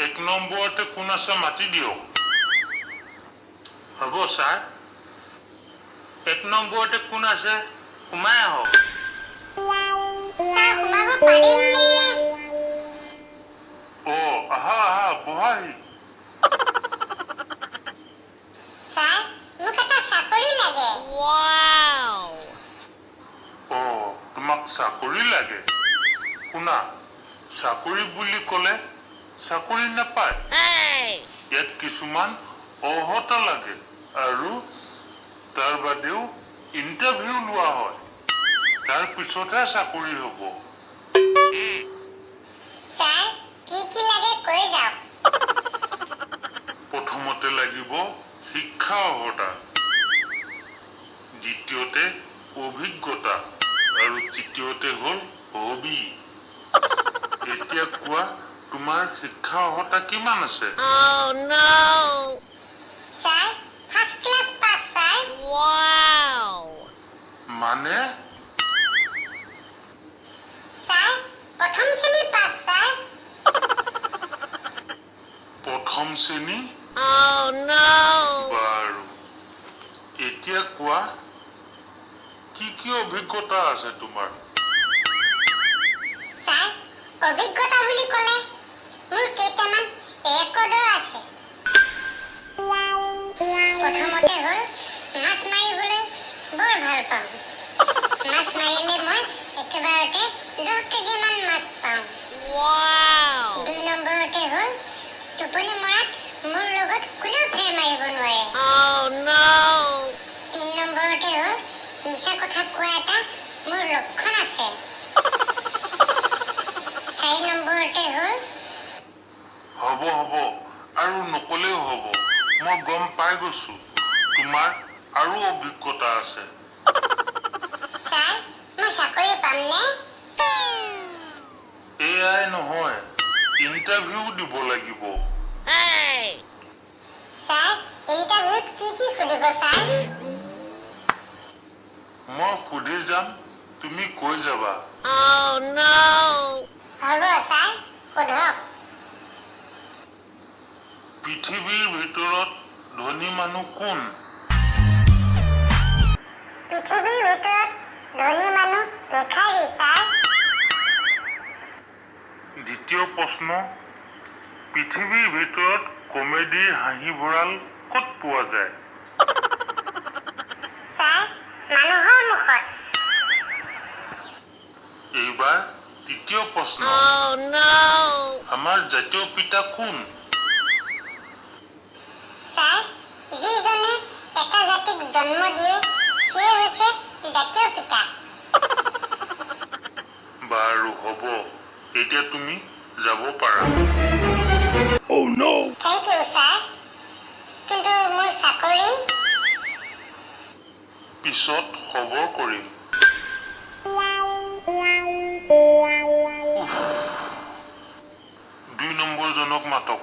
এক নম্বৰতে কোন আছে মাতি দিয়ক। হ'ব ছাৰ। এক নম্বৰতে কোন আছে সোমাই আহক। ছাৰ, সোমাব পাৰিমনে? অ' আহা আহা, বহাহি। ছাৰ, মোক এটা চাকৰি লাগে। অ' তোমাক চাকৰি লাগে? শুনা, চাকৰি বুলি ক'লে চাকৰি নাপায়। ইয়াত কিছুমান অৰ্হতা লাগে আৰু তাৰ বাদেও ইণ্টাৰভিউ লোৱা হয়, তাৰ পিছতহে চাকৰি হ'ব। ছাৰ, কি কি লাগে কৈ যাওক। প্ৰথমতে লাগিব শিক্ষা অৰ্হতা, দ্বিতীয়তে অভিজ্ঞতা আৰু তৃতীয়তে হ'ল হবি। এতিয়া কোৱা, তোমাৰ শিক্ষা অৰ্হতা কিমান আছে? Sir, first class pass sir. মানে? ছাৰ, প্ৰথম শ্ৰেণী পাছ ছাৰ। প্ৰথম শ্ৰেণী? বাৰু, এতিয়া কোৱা, কি কি অভিজ্ঞতা আছে তোমাৰ? ছাৰ, অভিজ্ঞতা বুলি ক'লে মোৰ কেইটামান ৰেকৰ্ডো আছে। প্ৰথমতে হ'ল, মাছ মাৰিবলৈ বৰ ভাল পাওঁ। মাছ মাৰিলে মই একেবাৰতে 10 কেজিমান মাছ পাওঁ। দুই নম্বৰতে হ'ল, টোপনি মৰাত মোৰ লগত কোনেও ফেৰ মাৰিব নোৱাৰে। তিনি নম্বৰতে হ'ল, মিছা কথা কোৱা এটা মোৰ লক্ষণ আছে। চাৰি নম্বৰতে হ'ল হ'ব হ'ব, আৰু নকলেও হ'ব, মই গম পাই গৈছো তোমাৰ আৰু অভিজ্ঞতা আছে। ছাৰ, মই চাকৰি পামনে? এয়াই নহয়, ইণ্টাৰভিউ দিব লাগিব। ছাৰ, ইণ্টাৰভিউত কি কি সুধিব ছাৰ? মই সুধি যাম, তুমি কৈ যাবা। হ'ব ছাৰ, সোধক। পৃথিৱীৰ ভিতৰত ধনী মানুহ কোন? পৃথিৱীৰ ভিতৰত ধনী মানুহ ভিখাৰী ছাৰ। দ্বিতীয় প্ৰশ্ন, পৃথিৱীৰ ভিতৰত কমেডিৰ হাঁহি ভঁৰাল ক'ত পোৱা যায়? ছাৰ, মানুহৰ মুখত। এইবাৰ তৃতীয় প্ৰশ্ন, আমাৰ জাতীয় পিতা কোন? ছাৰ, যিজনে এটা জাতিক জন্ম দিয়ে সিয়ে হৈছে জাতীয় পিতা। বাৰু হ'ব, এতিয়া তুমি যাব পাৰা। Thank you sir, কিন্তু মোৰ চাকৰি? পিছত খবৰ কৰিম। উফ। দুই নম্বৰজনক মাতক।